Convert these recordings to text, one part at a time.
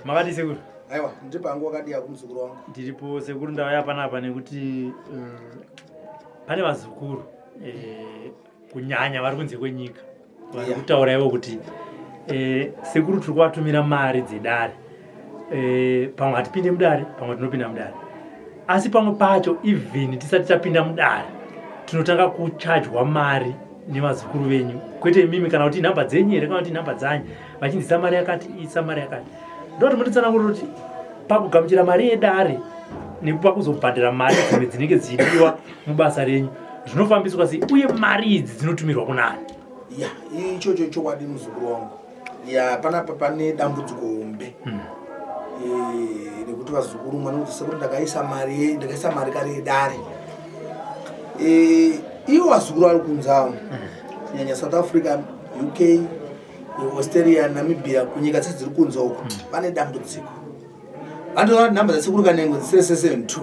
Makadii sekuru? Aiwa, ndiri pangu wakadiya kumuzukuru wangu. Ndiripo sekuru, ndauya panapa nekuti pane vazukuru kunyanya vari kunze kwenyika vari kutaura ivo kuti sekuru tiri kuvatumira mari dzedare, pamwe hatipinde mudare, pamwe tinopinda mudare, asi pamwe pacho even tisati tapinda mudare tinotanga kuchajwa mari nevazukuru venyu, kwete imimi, kana kuti nhamba dzenyu here, kana kuti nhamba dzanyu, vachinzi isa mari yakati, isa mari yakati. Ndoti mutitsanangurira kuti pakugamuchira mari yedare nekupakuzobhadhara mari dzimwe dzinenge dzichidiwa mubasa renyu zvinofambiswa sei, uye mari idzi dzinotumirwa kunani? Ya, ichocho chokwadi, muzukuru wangu. Ya, panapa pane dambudziko hombe nekuti vazukuru mwana kuti sekuru ndakaisa mari, ndakaisa mari kare yedare. Ivo vazukuru vari kunze avo, kunyanya South Africa, UK, Australia, Namibia, kunyika dzese dziri kunze uko, vane dambudziko. Vanotora kuti nhamba dzasekuru Kanengo 3772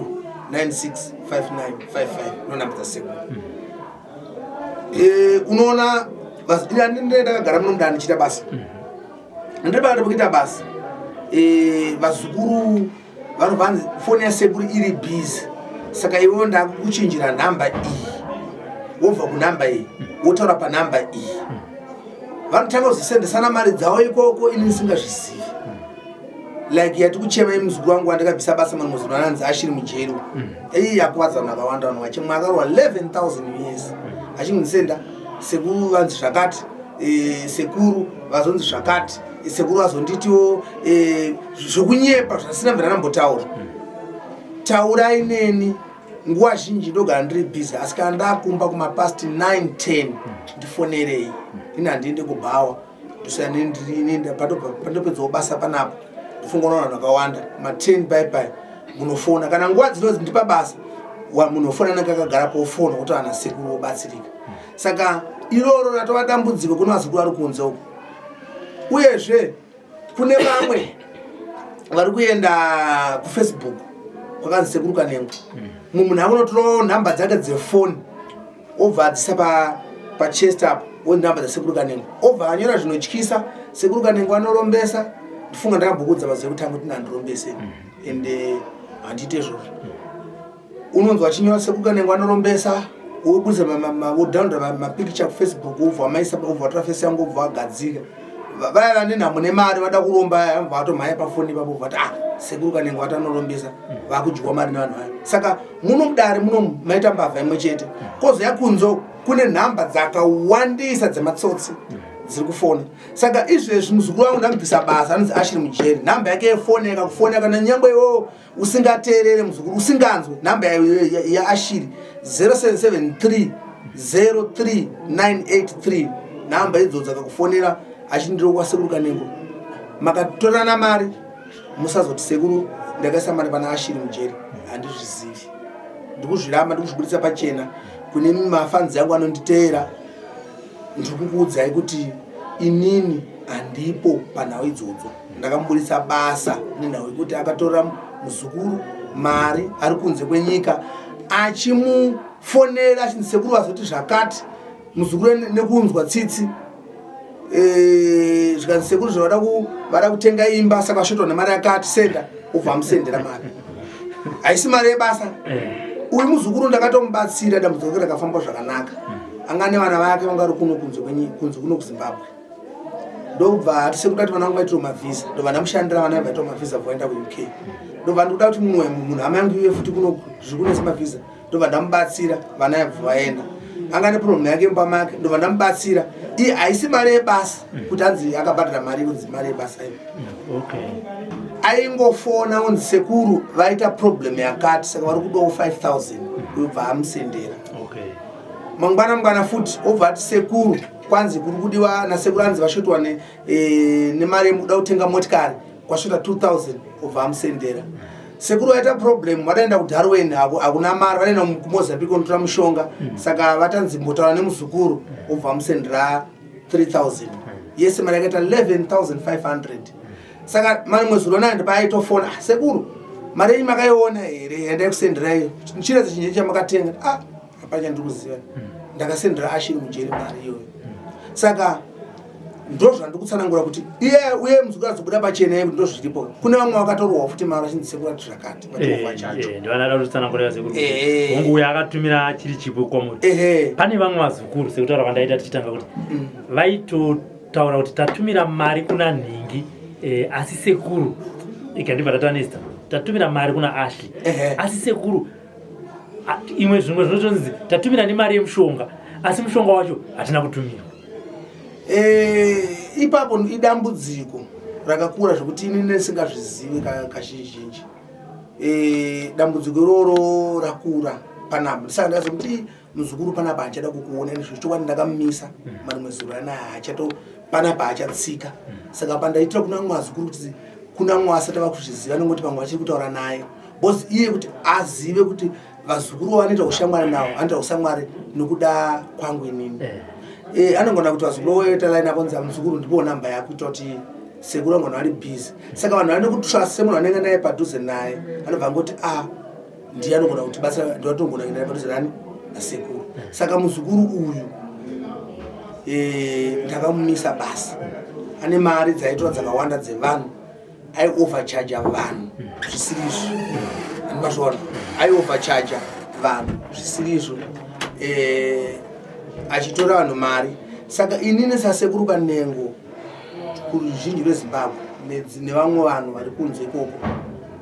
965955 ndo nhamba dzasekuru. Unoona ndine ndakagara muno mudani ndichiita basa, ndiri pakati pekuita basa, vazukuru vanobva vanzi foni yasekuru iri busy, saka iwewo ndakukuchinjira nhamba iyi, wobva kunhamba iyi wotaura panhamba iyi. Vanotanga kuzosendesana mari dzavo ikoko ini ndisingazvizivi. Like yati kuchema yemuzukuru wangu wandakabvisa basa mamwe zuva, ananzi ashiri mujeri. Iyi yakuvadza vanhu vakawanda. Vanhu vachimwe akarwa 11,000 years achingondisenda sekuru vanzi zvakati, sekuru vazonzi zvakati, sekuru vazonditiwo zvokunyepa zvasina mvera nambotaura. Taurai neni nguva zhinji, ndogara ndiri busy, asi kana ndakumba kumapast 9 10 ndifonerei. Ini handiende kubhawa, pandopedzawo basa panapa, ndifunga unoona vanhu vakawanda ma10 pai munofona. Kana nguva dzinonzi ndipa basa, munofona anenge akagara pofona kuti ana sekuru vobatsirika. Saka iroro ratova dambudziko kune vazukuru vari kunze uko. Uyezve kune vamwe vari kuenda kuFacebook kwakanzi sekuru Kanengo. Mumwe munhu akunotorawo nhamba dzake dzefoni, obva adzisa pachest apo, nhamba dzasekuru Kanengo, obva anyora zvinotyisa, sekuru Kanengo anorombesa. Ndifunga ndakambokudza mazuva ekutanga kuti nandirombese ende handiite izvozvo. Unonzwa achinyora sekuru Kanengo anorombesa, wobudisa, wodownloada mapikicha kuFacebook, wobva wamaisa, wobva watora face yangu, wobva wagadzika. Vaya vane nhamo nemari vada kuromba vabva vatomhanya pafoni ipapo, vati, "Ah, sekuru Kanengo vati anorombesa." Vakudyiwa mari nevanhu vaya. Saka muno mudare muno maita mbavha imwe chete, kozoya kunzo kune nhamba dzakawandisa dzematsotsi dziri kufona. Saka izvezvi muzukuru wangu ndamubvisa basa, anonzi ashiri mujeri. Nhamba yake yefoni yakakufona, kana nyangwe iwowo usingateerere, muzukuru, usinganzwe, nhamba yaashiri 0773 03983. Nhamba idzodzo akakufonera achindiro kwasekuru Kanengo, makatorana mari, musazoti sekuru ndakaisa mari pana ashiri mujeri. Handizvizivi, ndikuzviramba, ndikuzvibudisa pachena kune mafanzi yangu anonditeera. Ndiri kukuudzai kuti inini handipo panhau idzodzo. Ndakamubudisa basa nenhau yekuti akatora muzukuru mari ari kunze kwenyika, achimufonera achinzi sekuru vazoti zvakati. Muzukuru nekunzwa tsitsi, zvikanzi sekuru zvavada vada kutenga imba, saka vashotwa nemari yakati, senda. Ubva amusendera mari, haisi mari yebasa. Uyu muzukuru ndakatomubatsira, dambudziko rake rakafamba zvakanaka. Anga nevana vake vanga vari kuno kunze kunze kuno kuZimbabwe. Ndobva ati sekuda kuti vana vangu vaitiwo mavhisa, ndobva ndamushandira, vana vaitawo mavhisa, voenda kuUK. Ndobva ndikuda kuti mumwe munhu hama yangu iuye futi kuno, zviri kunetsa mavhisa. Ndobva ndamubatsira, vana yabva vaenda. Anga neproblem yake mumba make, ndobva ndamubatsira. Iye haisi mari yebasa kuti anzi akabhadhara mari kunzi mari yebasa iyo. Aingofona unzi sekuru vaita problem yakati, saka vari kudawo 5000, uyobva amusendera. Mangwana mangwana futi obva ati sekuru kwanzi kuri kudiwa nasekuru, anzi vashotwa nemari yekuda kutenga motikari, kwashota 2000, obva amusendera. Sekuru vaita problem, vadaenda kuDarwin, hakuna mari, vadaenda kuMozambique kunotora mushonga, saka vatanzi mbotaura nemuzukuru, obva amusendera 3000. Yese mari yakaita 11,500. Saka mamwe zuva nayo ndipaaitofona, "Ah, sekuru, mari yenyu makaiona here yandai kusenderai? Chiredza chinje chamakatenga." Ah, hapana chandiri kuziva, ndakasendera ashiri mujeri mari iyoyo. Saka Ndozvandiri kutsanangura kuti iye uye muzukuru azobuda pachena yekuti ndozviripo. Kune vamwe vakatorwawo futi mari vachinzi sekuru ati zvakati vachiova chacho. Ndivanoda kutsanangurira sekuru hongu uyo akatumira chiri chipo kwamuri. Pane vamwe vazukuru sekutaura kwandaita tichitanga kuti vaitotaura kuti tatumira mari kuna nhingi, asi sekuru ikandibva tatanesta tatumira mari kuna Ashley, asi sekuru imwe zvimwe zvinotonzi tatumira nemari yemushonga, asi mushonga wacho hatina kutumira. Ipapo idambudziko rakakura zvekuti ini ndisingazvizivi kazhinji. Dambudziko iroro rakura panapa, ndisaka ndakazomuti muzukuru panapa achada kukuona nezvechokwadi. Ndakamumisa marimwe zuro anaya achato panapa achatsika. Saka pandaitira kuna vamwe vazukuru kuti kuna vamwe vasati vakuzviziva, nongoti vamwe vachiri kutaura naye because iye kuti azive kuti vazukuru vanoita ushamwari navo, anoita ushamwari nokuda kwangu inini. Anogona kuti vazukuru voita line apo nzi muzukuru ndipowo namba yako, kuita kuti sekuru angona vari busy. Saka vanhu vane kutrust semunhu anenge naye padhuze naye, anobva angoti a ndiye anogona kutibatsira, ndivatogona kuenda naye padhuze nani nasekuru. Saka muzukuru uyu ndakamumisa basa. Ane mari dzaitora dzakawanda dzevanhu, aiovercharge vanhu zvisiri izvo. Andimazviona, aiovercharge vanhu zvisiri izvo, achitora vanhu mari. Saka inini sasekuru Kanengo, kuruzhinji rweZimbabwe nevamwe vanhu vari kunze ikoko,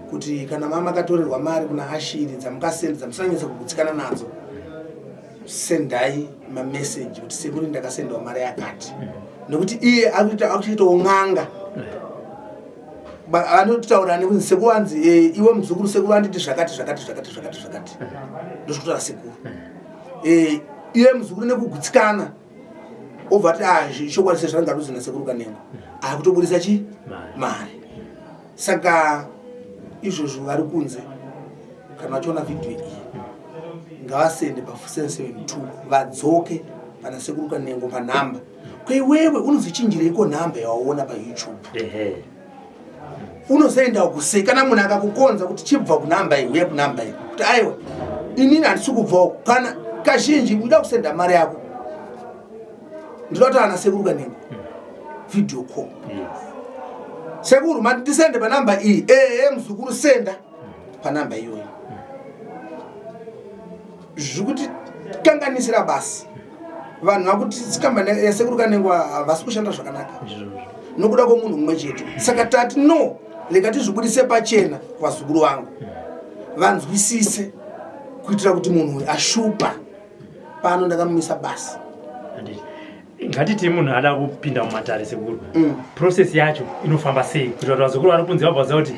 kuti kana mama makatorerwa mari kuna Ashiri dzamukasenda dzamusanyatsa kugutsikana nadzo, sendai mameseji kuti sekuru ndakasendawo mari yakati, nekuti iye akutoitawo n'anga. Vanotaura nekuti sekuru anzi, iwe muzukuru, sekuru anditi zvakati zvakati zvakati zvakati zvakati, ndozvekutaura sekuru. Iye muzukuru nekugutsikana obva ati ah, chokwadi sezvanga ruzi nasekuru Kanengo akutobudisa chi mari. Saka izvozvo vari kunze kana vachiona vhidhiyo iyi ngavasende pa772 vadzoke pana sekuru Kanengo panhamba. Kweiwewe unozochinjireiko nhamba yawaona paYouTube? Unozoenda kusei kana munhu akakukonza kuti chibva kunhamba iyi uye kunhamba iyi, kuti aiwa, inini handisi kubvawo? Kana kazhinji uda kusenda mari yako, ndinoda kutaura nasekuru Kanengo, video call. Sekuru, mati ndisende panhamba iyi? Ehe muzukuru, senda panhamba iyoyo. Zviri kuti kanganisira basi vanhu vakuti kambani yasekuru Kanengo havasi kushanda zvakanaka nokuda kwomunhu mumwe chete. Saka tati no, rega tizvibudise pachena kuvazukuru vangu vanzwisise, kuitira kuti munhu uyu ashupa pano ndakamumisa basa. Ngatiti munhu ada kupinda mumatare sekuru, process yacho inofamba sei kuitira kuti vazukuru vari kunze vabva vaziva kuti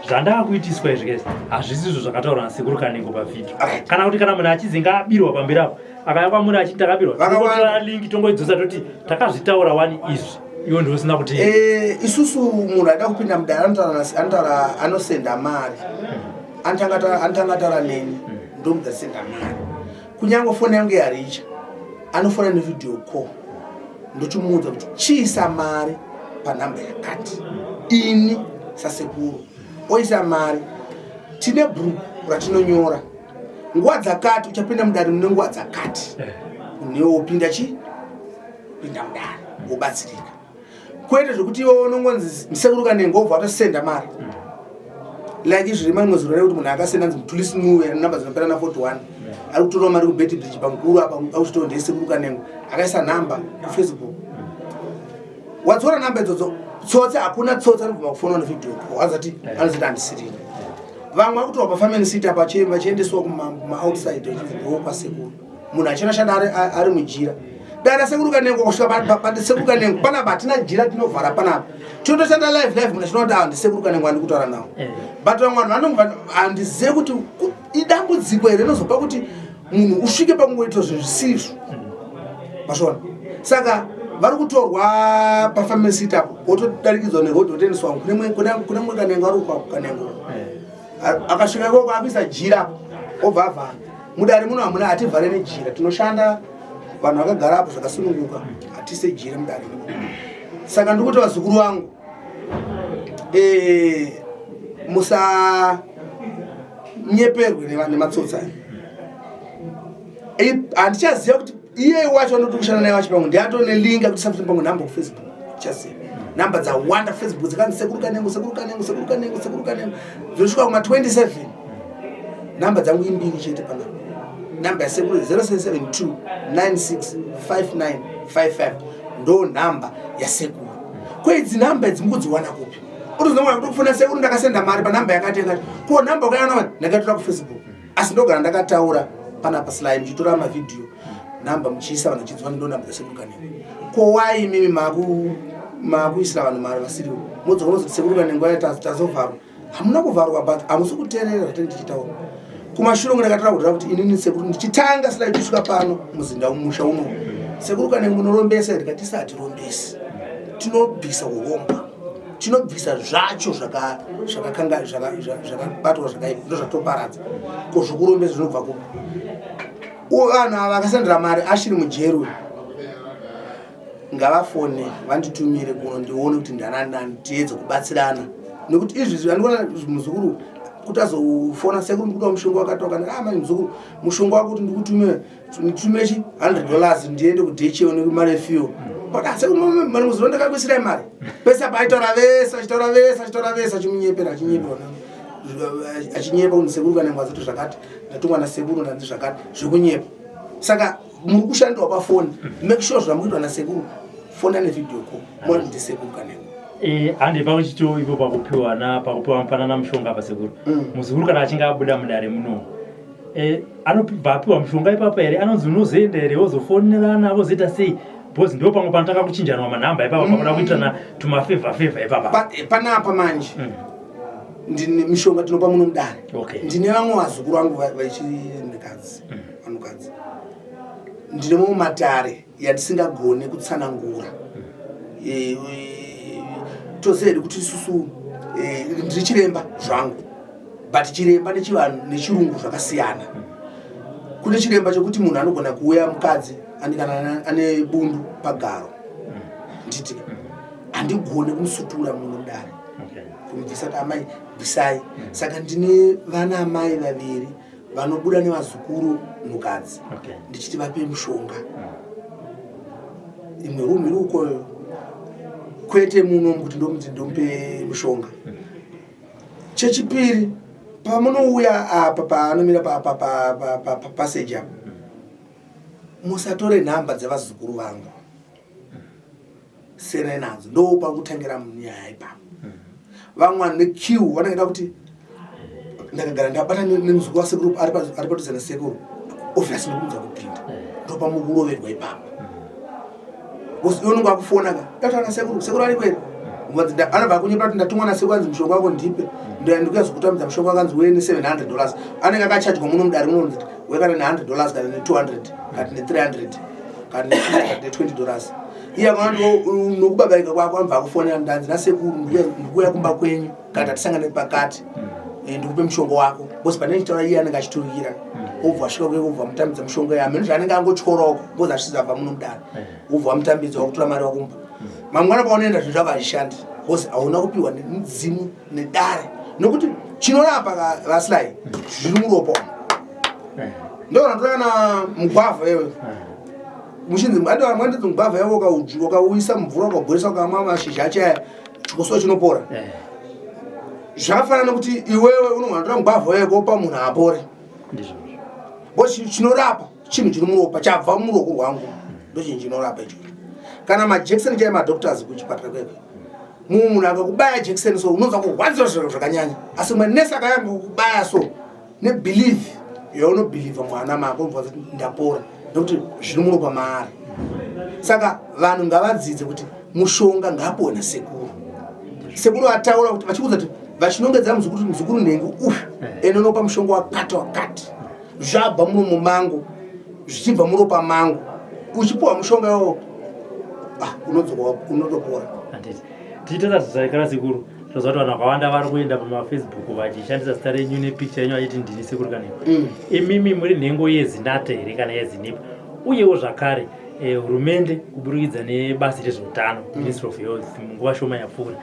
zvandakuitiswa izvi guys hazvisi izvo zvakataurwa nasekuru Kanengo pavhidhio? Kana kuti kana munhu achizi ngaabirwa pamberi apo, akauya kwamuri achiti takabirwa, Vakawanda. tora link tongoidzosa toti takazvitaura wani izvi, iwo ndiusina kuti Isusu munhu aida kupinda mudare anotaura anosenda mari, anotanga taura neni, ndomudza senda mari. Kunyange foni yangu yaricha, anofona nevideo call, ndochimuudza kuti chiisa mari panhamba yakati, ini sasekuru. Oisa mari, tine bhuku ratinonyora nguva dzakati uchapinda mudare mune nguva dzakati, newe wopinda chi pinda mudare wobatsirika, kwete zvekuti iwe unongonzi sekuru Kanengo wobva watosenda mari like izvi. Rimwe zuro rekuti munhu akasenda nzi Mutulisi Nuwe, namba dzinopera na41, ari kutorawo mari kuBeitbridge pamukuru apa, akuchitawo ndesekuru Kanengo, akaisa nhamba kuFacebook. Wadzora namba idzodzo, tsotsi hakuna tsotsi anobvuma kufonwa nevideo call, azati anozoti handisirini. Vamwe vakutorwa pafamily seat apa vachiendeswa kumaoutside vachinzi ndo kwasekuru, munhu achinoshanda ari mujira. Dara sekuru Kanengo kusvika pasekuru Kanengo panapa hatina jira, tinovhara panapa, tinotoshanda live live. Munhu achinoona kuti ah, ndisekuru Kanengo andi kutaura nawo. But vamwe vanhu vanonge handizive kuti idambudziko here rinozopa kuti munhu usvike pakungoita zvinhu zvisizvo. Mazviona? Saka vari kutorwa pafamily seat apo, wotodarikidzwa nerodhi, wotoendeswa kune mumwe Kanengo ari uko Kanengo. Akasvika ikoko akuisa jira, obva avhara. Mudare muno hamuna, hativhare nejira, tinoshanda vanhu vakagara apo zvakasununguka, hatise jira mudare muno. Saka ndiri kuti vazukuru vangu, musanyeperwe nematsotsi aya. Handichaziva kuti iye wacho anoti kushanda naye wacho pamwe ndiatone link akuti something, pamwe nhamba kuFacebook. Hatichaziva namba dzawanda. Facebook dzakanzi Sekuru Kanengo, Sekuru Kanengo, Sekuru Kanengo, Sekuru Kanengo, dzinosvika kuma 27. Namba dzangu imbiri chete panapa. Namba yasekuru 0772 965955, ndo nhamba yasekuru. Ko idzi nhamba idzi mukudziwana kupi? Utozoona kuti kufona sekuru, ndakasenda mari panhamba yakati yakati. Ko nhamba ukaiwana? Ndakatora kuFacebook, asi ndogara ndakataura panapa Sly, muchitora mavhidhiyo, nhamba muchiisa, vanhu vachidziwa, ndo nhamba dzaSekuru Kanengo. Ko wai imimi makuisira vanhu mari vasiriwo? Modzoka mozoti Sekuru Kanengo aya tazovharwa. Hamuna kuvharwa, but hamusi kuteerera zvatinenge tichitaura. Kumashure kunge ndakataura kudhara kuti inini sekuru ndichitanga Sly kusvika pano muzinda, musha uno, Sekuru Kanengo munorombesa. Ndikati hatirombesi, tinobvisa uromba, tinobvisa zvacho zvakakanga zvakabatwa zvakaipa, ndo zvatoparadza. Ko zvokurombesa zvinobva kupi? Vanhu ava vakasendera mari ashiri mujeri uyu, ngavafone vanditumire kuno, ndione kuti ndanani nani, tiedze kubatsirana. Nekuti izvi andikuona muzukuru kuti azofona, sekuru ndikuda mushonga wakati wakati. Ah, mani muzukuru, mushonga wako kuti ndikutume, nditume chi $100 ndiende kuDHL nemari yefuel. But ah, sekuru, mani muzukuru, ndakakuisirai mari pese apa. Aitaura vese, achitaura vese, achitaura vese, achimunyepera, achinyepera, achinyepa kuti Sekuru Kanengo azoti zvakati, ndatumwa nasekuru, ndanzi zvakati, zvekunyepa. Saka muri kushandirwa pafoni, make sure zvamukuitwa nasekuru, fona nevideo call, mori kuti Sekuru Kanengo. Hande pamwe ipo pakupiwa na pakupiwa mupanana mushonga apa, sekuru. Muzukuru kana achinge abuda mudare muno, anobva apiwa mushonga ipapo here? Anonzi unozoenda here, wozofonerana, vozoita sei? Because ndo pamwe panotanga kuchinjanwa manhamba ipapa, pakuda kuitirana tumafavour favour ipapa. Panapa manje ndine mishonga tinopa muno mudare. Ndine vamwe vazukuru vangu vechinhukadzi, vanhukadzi, ndine mamwe matare yatisingagone kutsanangura. Toziva hedu kuti isusu, ndiri chiremba zvangu, but chiremba nechivanhu nechirungu zvakasiyana. Kune chiremba chekuti munhu anogona kuuya mukadzi ane kana ane bundu pagaro, nditi handigone kumusutura muno mudare, kumubvisa kuti amai bvisai. Saka ndine vana amai vaviri vanobuda nevazukuru mukadzi, ndichiti vape mushonga. Imwe room iri ukoyo, kwete muno kuti ndomuti ndomupe mushonga. Chechipiri, pamunouya apa paanomira papassage apa, musatore nhamba dzevazukuru vangu, siyanai nadzo. Ndo pakutangira nyaya ipapo. Vamwe vanhu nequeue vanenge kuti ndakagara ndabata nemuzukuru wasekuru ari padhuze nasekuru, obviously ndikuudza kupinda, ndo pamukuroverwa ipapo. Because iwe unonge akufona ka, ndataura nasekuru, sekuru ari kweri, anobva akunyepa kuti ndatumwa nasekuru, anzi mushonga wako ndipe, ndikuyazokutambidza mushonga, wakanzi uye ne$700. Anenge akachajwa muno mudare munonzi uye kana ne$100, kana ne200, kana ne300, kana ne$20. Iye akaona nokubabaika kwako, anobva akufonera, ndanzi nasekuru ndikuuya kumba kwenyu, kana tatisangane pakati, ndikupe mushonga wako. Because pane chitaura iye anenge achiturikira, obva asvika kuye, obva mutambidza mushonga. Hameno zvaanenge angotyoroko, because asvizabva muno mudare, wobva wamutambidza, wakutora mari, wakumba. Mangwana paunoenda, zvinhu zvako hazvishandi, because hauna kupiwa nemudzimu nedare. Nokuti chinorapa vaSly zviri muropa umu. Ndoona kana mugwavha iwe muchinzi mwandidzi mugwavha iwe, ukauisa mumvura, ukabhoisa, ukamwa mashizha acho aya, chikoso chinopora. Zvakafanana nekuti iwewe unogona kutora mugwavha iwe kopa munhu, apore. Because chinorapa chinhu chiri muropa, chabva muruoko rwangu, ndochinhu chinorapa ichocho. Kana majekiseni chai, madoctors kuchipatara kwekwe, mumwe munhu akakubaya jekiseni so, unonzwa kurwadziwa zviro zvakanyanya, asi mwe nesi akayanga kukubaya so, nebelief yaunobhilivha mwana mako, unobva kuti ndapora, nekuti zviri muropa maari. Saka vanhu ngavadzidze kuti mushonga ngaapiwe nasekuru. Sekuru ataura kuti, vachikuudza kuti, vachinongedzera muzukuru kuti muzukuru nhengi uyu, ende unopa mushonga wakati wakati, zvabva muromo mangu, zvichibva muropa mangu. Uchipiwa mushonga iwowo, ah, unodzoka unotopora. Handiti tichiita zvakara sekuru, toziva kuti vanhu vakawanda vari kuenda pamaFacebook vachishandisa zita renyu nepicture yenyu, vachiti ndini Sekuru Kanengo. Imimi muri nhengo yeZinatha here kana yeZINIPA? Uyewo zvakare, hurumende kuburikidza nebazi rezveutano, Ministry of Health, munguva shoma yapfuura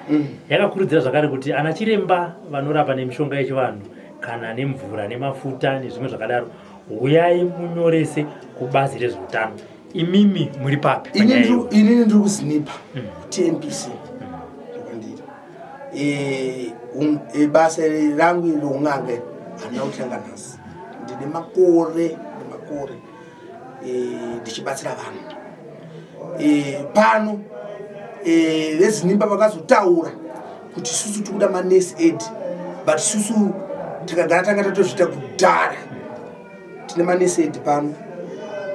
yakakurudzira zvakare kuti ana chiremba vanorapa nemishonga yechivanhu kana nemvura nemafuta nezvimwe zvakadaro, huyai munyorese kubazi rezveutano. Imimi muri papi? Inini ndiri kuZINIPA, kuTMPC kwandiri. Basa rangu iri roun'anga handina kutanga nhasi. Ndine makore nemakore ndichibatsira vanhu pano. VeZINIPA vakazotaura kuti isusu tikuda manurse aid, but isusu takagara tanga tatozviita kudhara. Tine manurse aid pano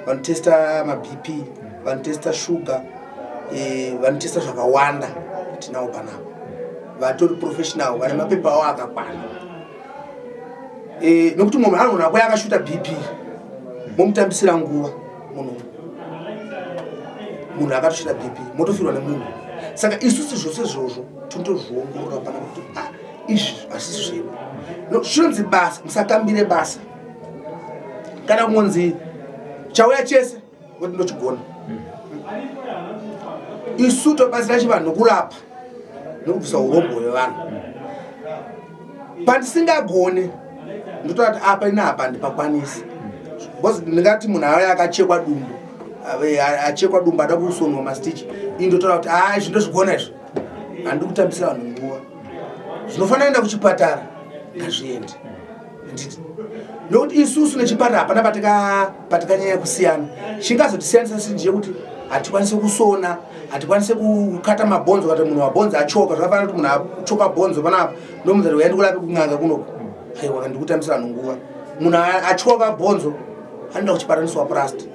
vanotesta maBP, vanotesta shuga, vanotesta zvakawanda. Tinawo panapa vatori professional, vane mapepa avo akakwana, nokuti munhu anogona kuya akashuta BP, momutambisira nguva. Munhu akatoshuta BP, motofirwa nemunhu. Saka isusu zvose izvozvo tinotozviongorora pana kuti, ah, izvi hazvisi zvedu. Chinonzi basa, musatambire basa. Kana kungonzi chauya chese kuti ndochigona. Isu tobatsira chivanhu nokurapa nokubvisa urombo hwevanhu. Pandisingagone, ndotoda kuti apa ina apa handipakwanisi, because ndingati munhu auya akachekwa dumbu, achekwa dumbu, ada kusonwa mastitch, ini ndotaura kuti, "A, izvi ndozvigona izvi." Handidi kutambisira vanhu nguva. Zvinofanira kuenda kuchipatara ngazviende, nditi, nokuti isusu nechipatara hapana patikanyanya kusiyana. Chingazotisiyanisa sinje kuti hatikwanisi kusona, hatikwanisi kukata mabhonzo. Kati munhu mabhonzo achoka, zvakafanana kuti munhu achoka bhonzo panapa, ndomunzati, "Uya ndikurape kun'anga kunoku." Aiwa, ndikutambisira vanhu nguva. Munhu achoka bhonzo anoenda kuchipatara, niswa plaster.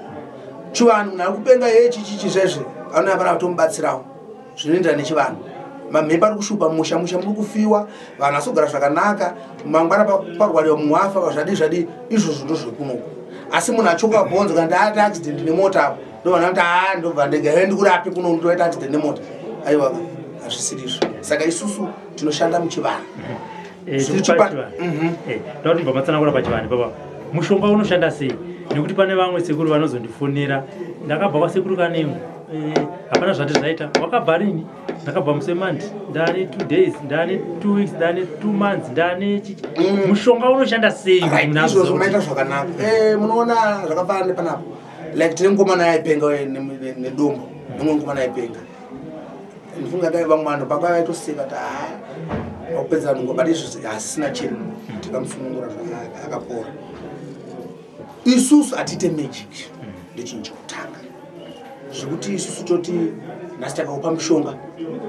Chivanhu, munhu ari kupenga, ye chichichi zvezve, anouya panapa, tomubatsirawo zvinoenderana nechivanhu. Mamhepo ari kushupa musha, musha muri kufiwa, vanhu vasogara zvakanaka, mangwana parwariwa, mumwe afa, zvadii zvadii, izvozvo ndozvekunoku. Asi munhu achoka bhonzo kana ndaita accident nemota apo, ndobva ndati, "A, ndobva ndega ndikurape kuno, ndoita accident nemota." Aiwa, hazvisirizvo. Saka isusu tinoshanda muchivanhu. Tiri pachivanhu. Ndoda kuti matsanangura pachivanhu papa, mushonga unoshanda sei, nekuti pane vamwe sekuru vanozondifonera, "Ndakabva kwasekuru Kanengo, hapana zvati zvaita." "Wakabva rini?" "Ndakabva musi weMonday, ndane 2 days, ndane 2 weeks, ndane 2 months, ndane chichi." Mushonga unoshanda sei kuti Right, munhu izvozvo azoziva maita zvakanaka. Munoona zvakafanana nepanapo, like tine mukomana aipenga nedombo, nemumwe mukomana aipenga. Ndifunga dai vamwe vanhu paka vaitoseka kuti, "Ha, wakupedza vanhu." But izvozvo hasisina chinhu, tikamusunungura, akapora. Isusu hatiite magic, ndechinhu chekutanga, zvekuti isusu toti nhasi takaupa mushonga,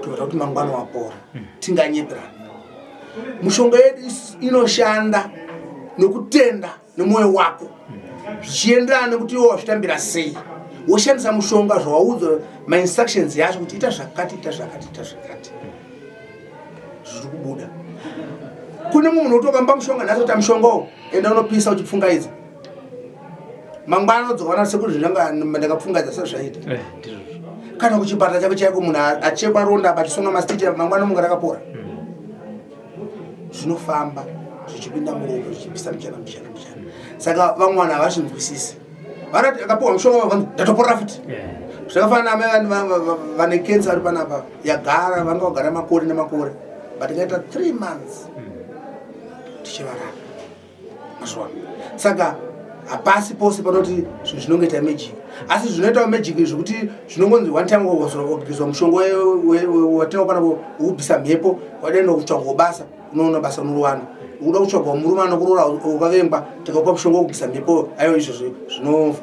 tobata kuti mangwana wapora, tinganyeperana. Mushonga yedu inoshanda nokutenda nemwoyo wako, zvichienderana nekuti iwe wazvitambira sei, woshandisa mushonga zvawaudzwa, mainstructions yacho kuti ita zvakati, ita zvakati, ita zvakati, zviri kubuda. Kune mumwe munhu wotokamba mushonga nhasi, kuti mushongawo enda unopisa uchipfungaidza, mangwana unodzoka vana sekuti zvinanga ndakapfungaidza sezvaita. Ndizvozvo. Kana kuchipatara chako chaiko, munhu achekwa ronda apa, achisonwa mastitch, mangwana mungu rakapora. Zvinofamba zvichipinda muropa, zvichipisa mbichana mbichana mbichana. Saka vamwe vanhu havazvinzwisisi, vanoti akapiwa mushonga, vabva ndatoporera futi. Zvakafanana namai vane kensa vari panapa, yagara, vanga vagara makore nemakore, but ingaita 3 months tichivarapa mazuva. Saka hapasi pose panoti zvinhu zvinongoita magic, asi zvinoitawo magic zvekuti zvinongonzi one time wagezwa mushonga watinawo panapo wekubvisa mhepo, wadaenda kutsvagwa basa, unoona basa unoriwana. Ukuda kutsvagwa murume anokuroora, ukavengwa, tikakupa mushonga wekubvisa mhepo. Aiwa, izvozvo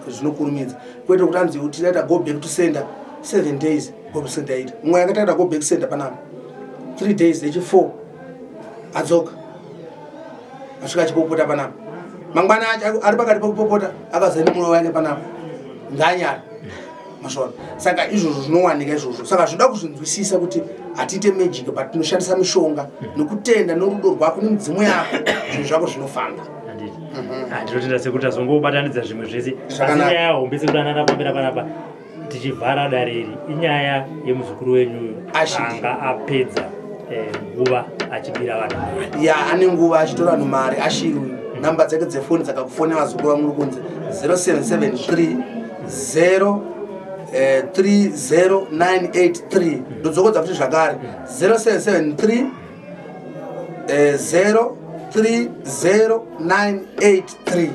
zvinokurumidza, kwete kuti anzi tinoita go back to sender 7 days, go back to sender 8. Mumwe yakataita go back to sender panapa 3 days, yechi4 adzoka, asvika achipopota panapa. Mangwana acho ari pakati pekupopota, akazoenda murume wake panapa, nganyara masvona. Saka izvozvo zvinowanika izvozvo. Saka zvinoda kuzvinzwisisa kuti hatiite magic, but tinoshandisa mishonga nokutenda norudo rwako nemidzimu yako, zvinhu zvako zvinofamba. Handiti. Ah, ndinotenda sekuti tazongobatanidza zvimwe zvese, asi Zvakanaka. nyaya hombe sekuti anana pambera panapa tichivhara dare iri, inyaya yemuzukuru wenyu Ashidi. anga apedza nguva achibira vanhu mari. Ya, ane nguva achitora vanhu mari. Ashiri uyu, namba dzake dzefoni dzakakufonera vazukuru vamuri kunze, 0773 0 30983. Ndodzokodza futi zvakare, 0773 0 30983.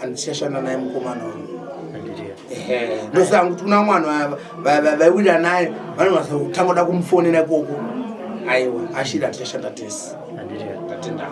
Handichashanda naye mukomana uyu. Handiti. Ndosaka kuti kuna mwana vaiwirira naye vanokwanisa kutanga kuda kumufonera ikoko. Aiwa, ashiri, hatichashanda tese. Ndatenda.